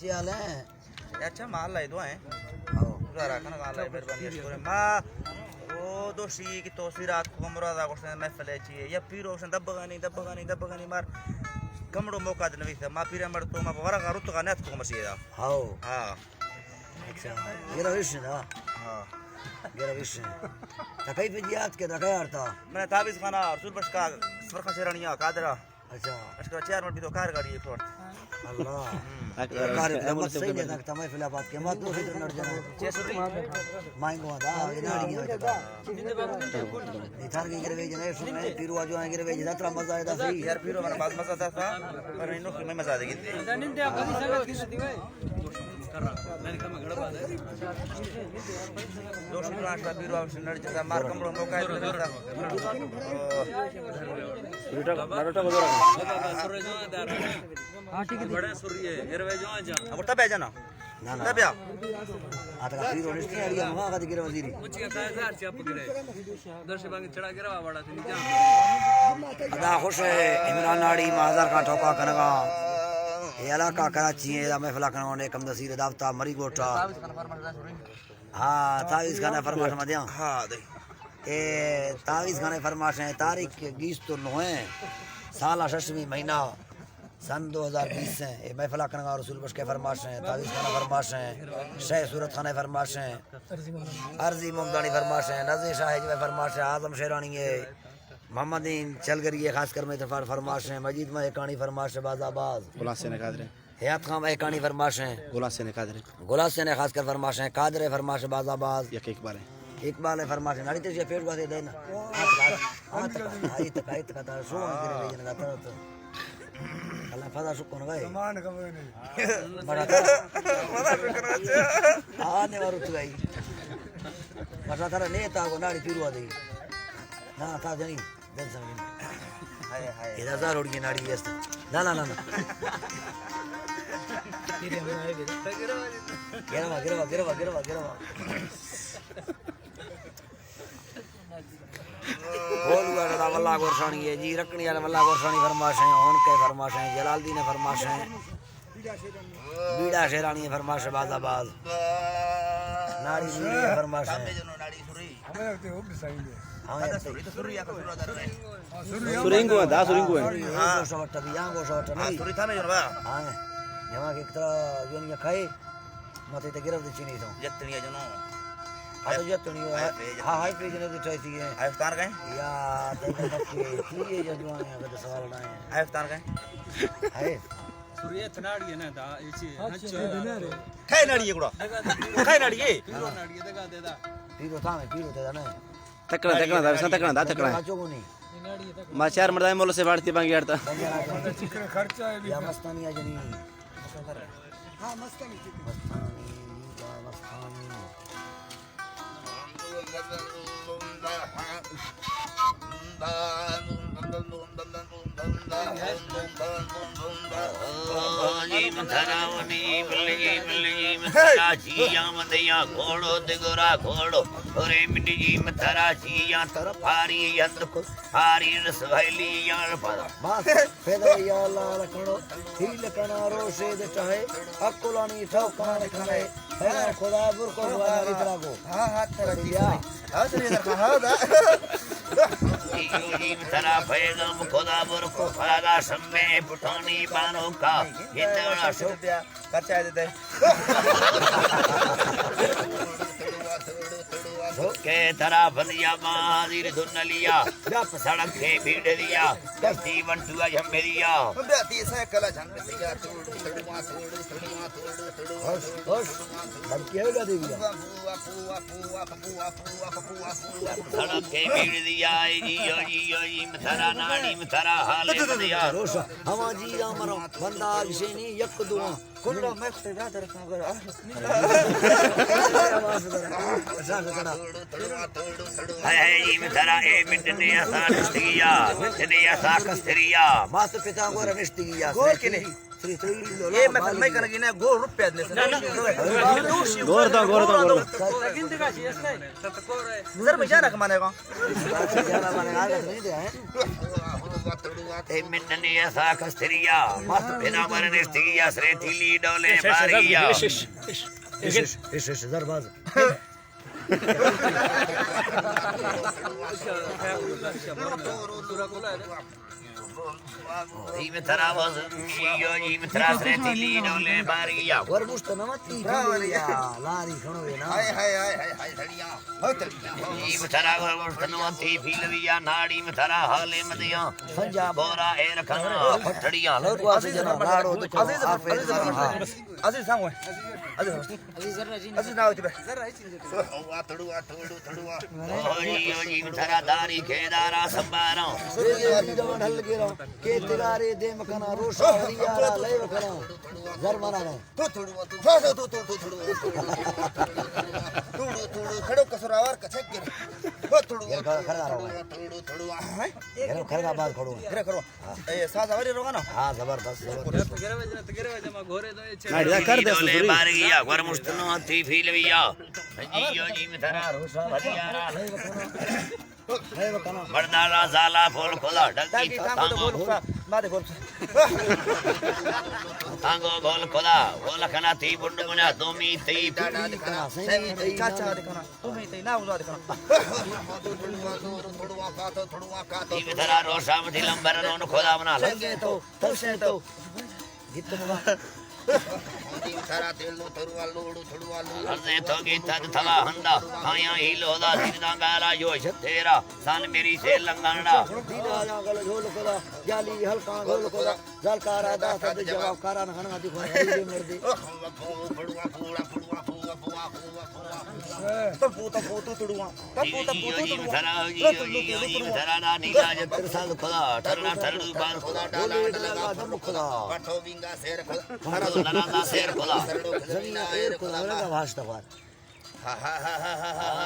چی حال ہے؟ اچھا، ما اللہ دعا ہیں۔ ہاں۔ گزارا کنگا، اللہ مہربانی، شکر ہے۔ ما او دوشی کی توسیرات کو مراد آ گوشتن محفل ہے چی ہے۔ یا پیرو گوشتن دبگانی، دبگانی، دبگانی مار کمڑو موقع دے نویستا۔ ما پیرا مر تو ما ورا کا رتگا نیت کو مسیدا۔ ہاں۔ ہاں۔ اچھا، گرا وش نا؟ ہاں۔ گرا وش۔ تا کئی پہ جیات کے نہ کار تا؟ میں تعویذ خانہ، رسول بخش کا، فرخا شیرانیہ، قادرہ۔ اچھا۔ اشکر چیئرمین بھی تو کار گاڑی ہے فورٹ۔ اللہ۔ ہم۔ کار پہ مت صحیح نہیں تھا، تمہیں فلا بات کے مت دوسری تو نڑ جانا۔ چھ سو روپے۔ مائیں گو دا، یہ ناڑی ہے۔ یہ تھار کی گروے جنے، سن پیرو آجو آئیں گروے جنا، ترا مزہ آیا تھا صحیح۔ یار پیرو ہمارا بات مزہ آتا تھا، پر انہوں کی میں مزہ آ گئی۔ دوشی پرانش با پیرو آوش نڑ جتا، مار کمڑو موقع ہے۔ روٹا، روٹا بزرگ۔ ہاں، ٹھیک ہے۔ بڑے سری ہے، گروے جو جان۔ اب تب ہے جانا۔ نہ، نہ۔ تب یا۔ آتا کا پیرو نشتی ہے، یہ ہم آگا دی گروے وزیری۔ مچی کا ہزار چپ گرے۔ دش بانگ چڑا گروا بڑا تھی جان۔ ادا خوش ہے، عمران ناڑی ما ہزار کا ٹھوکا کنگا۔ یہ علاقہ کراچی ہے، محفلہ کنگا نے کم دسیر داوتا مری گوٹا۔ ہاں، تعویذ خانہ فرماش مدیاں۔ ہاں، دے۔ اے تعویذ خانہ فرماش ہیں، تاریخ گیست و نوہ ہیں، سال ششمی مہینہ، سن دو ہزار بیس ہیں۔ اے محفلہ کنگا رسول بخش کے فرماش ہیں، تعویذ خانہ فرماش ہیں، شے صورت خانہ فرماش ہیں، عرضی ممدانی فرماش ہیں، نذیر شاہ جوے فرماش ہیں، اعظم شیرانی ہے، محمد دین چلگری ہے، خاص کر میں تفار فرماش ہیں، مجید ماں ایکانی فرماش ہے، باز آباز۔ خلاصے نکال رہے ہیں۔ حیات خان بھائی کانی فرماش ہیں۔ گل حسین قادر۔ گل حسین خاص کر فرماش ہیں۔ قادر فرماش باز آباز۔ یک اقبال ہے۔ اقبال فرماش ہیں۔ ناڑی تیشی پیش گواتے دینا۔ آئی تکا، آئی تکا، آئی تکا، تا شو آن کرے بھائی جنگا تا تو۔ اللہ فضا شکر بھائی۔ زمان خبر نہیں۔ بڑا تا۔ آنے وارو تو بھائی۔ بڑا تا نے تا کو ناڑی پیروا دے۔ نا تا جنی۔ دل سمجھ۔ ہائے، ہائے۔ ادا زار اڑگی ناڑی است۔ نا، نا، نا، نا۔ گروا، گروا، گروا، گروا، گروا۔ بولو والا واللہ گورشانی ہے جی، رکھنی والا واللہ گورشانی فرماش ہیں، ہون کے فرماش ہیں، جلال دین فرماش ہیں۔ بیڑا شیرانی فرماش باز آباز۔ ناڑی بیڑی فرماش ہے۔ ہاں، سرینگو ہیں، دا سرینگو ہیں۔ ہاں۔ گوشہ وٹا بھی، یہاں گوشہ وٹا نہیں۔ سوری تھا میں جنبا۔ ہاں۔ یہاں کے طرح جو نہیں کھائے، ماتے تے گرفت چینی تو۔ جتنی ہے جنو۔ ہاں تو جتنی ہے۔ ہاں، ہائی پیج نے تو چاہتی ہے۔ ہائی افطار کہیں؟ یا، تو یہ جو آئے ہیں، اگر سوال اٹھائے ہیں۔ ہائی افطار کہیں؟ ہائی۔ سوریت ناڑی ہے نا، دا، ایچی ہے۔ اچھا، ہنچو ہے۔ کھائے ناڑی ہے گڑا؟ کھائے ناڑی ہے؟ پیرو ناڑی ہے، دگا دے دا۔ پیرو تھا میں، پیرو تھا نا۔ تکڑا، تکڑا دا، تکڑا دا، تکڑا۔ ما چار مردائیں مولو سے بھارتی بانگی آڑتا۔ خرچہ ہے بھی۔ یا مستانی آ جنی۔ ہاں، مستانی۔ مستانی، یا مستانی۔ جی من تھرا ونی بلگی بلگی من تھرا جیاں مدیاں گھوڑو دگرا گھوڑو۔ اورے منی جی من تھرا جیاں تر پاری یند کو پاری رسویلی یان پر۔ بس، پیدا یا اللہ رکھنو، ہیل کنا روشے دے چاہے، اکلانی ٹھوکان کھنے۔ خدا برکو، خدا برکو۔ ہاں، ہاں، ترقی بیا۔ ہاں، سر، ادھر کہاں دا؟ جی، جی، ترا پیغام خدا برکو، خدا سمے پٹھانی بانو کا۔ یہ تیرا شو۔ خرچہ دے دے۔ کہ ترا بندیا ماں حاضر دھن لیا، سڑک کے بھیڑ لیا، کشتی بنٹوا جھم لیا۔ بیاتی سائیکل جھم لیا۔ ہوش، ہوش۔ دھمکی ہے گا دیوی۔ سڑک کے بھیڑ دیا، اے جی، او جی، او جی، متھرا ناڑی، متھرا حال ہے، متھرا۔ روشا، ہما جی را مرا، بندہ آگشینی، یک دواں۔ کلو میں خدا در کھاں گرا۔ اے، اے، اے، متھرا، اے، مٹنے اسا کستگیا، مٹنے اسا کستریا۔ مات پتا گور نشتگیا۔ گور کنے؟ اے مکن مئی کنگی نہ، گور روپے دے۔ گور تو، گور تو، گور تو۔ سر میں جانا کمانے کا۔ جانا مانے آگا نہیں دے ہیں۔ اے مننی ایسا کستریا، مست بنا مرنستگیا، سریتی لی ڈولے باریا۔ اش، اش، اش، اش، اش، اش، اش، اش، زر باز۔ ایم ترا وز شیو، ایم ترا سرتی لیڈو لے باریا۔ ورمشت نمتی پیلویا، لاری کھنو نا۔ ہائے، ہائے، ہائے، ہائے، ہائے، تھڑیا، ہو تھڑیا۔ ایم ترا ورمشت نمتی پیلویا، ناڑی ایم ترا حالے مدیاں۔ سنجا بورا ایر کھنا، پھٹڑیاں لوٹوا سے جنا، ناڑو دکھو، عزیز، آفے عزیز، ہاں۔ عزیز، ہاں، عزیز، عزیز، عزیز، ناو چبے۔ ہوا تھڑوا، تھڑو، تھڑوا۔ او جی، او جی، تھرا داری کھیدارا سبارا۔ سری داری جوان ہل گرا، کے تگارے دیم کنا، روشا ہریارا لے کنا۔ زر منا گئے۔ تو تھڑوا، تو، تو، تو، تو، تو تھڑوا۔ تھڑو، تھڑو، کھڑو کسراوار کچک گرے۔ او تھڑوا، گر کر، کر رہا ہوں۔ تھڑو، تھڑوا۔ گر کر کا بات کھڑو۔ گر کرو۔ اے ساز اوری روگا نا؟ ہاں، زبردست، زبردست۔ نہ، ادا کر دے، ڈولے سوری۔ بارگیا، ورمشتنو تی فیلویا۔ جی، او جی، متھرا، روشا، بھریارا۔ مردارا زالا پھول کھلا، ڈگی تانگو۔ تانگو گول کھلا، گول کھنا تی بنڈ منا، دومی تی۔ چاچا دکھنا۔ تمہیں تئی ناوزا دکھنا۔ تھڑوا، تھڑوا، تھڑوا، تھڑوا۔ ای تھرا روشا متی لمبر رون کھدا منا۔ لگے تو، ترسے تو۔ گیت منا۔ ای تھرا تیل نو تھڑوا، لوڑو تھڑوا، لوڑو۔ ارزے تو گیتا تھوا ہندا، آیا ہی لودا، دیداں گالا جو شتیرا، سان میری سے لنگانڑا۔ دینا آیا گل جھول کھدا، جالی ہلکاں گھول کھدا۔ زالکارا داس ءَ جواب کاران ہنگا دی خور غریبے مردے۔ تپو تپو تو تڑواں، تپو تپو تو تڑواں۔ لتو لتو لتو تڑواں۔ ڈولی ڈالا دم کھدا۔ پٹھو ونگا سیر کھدا۔ پٹھو نراندا سیر کھدا۔ زمین ایر کھدا، لگا واسطہ وار۔ ہا ہا ہا ہا ہا۔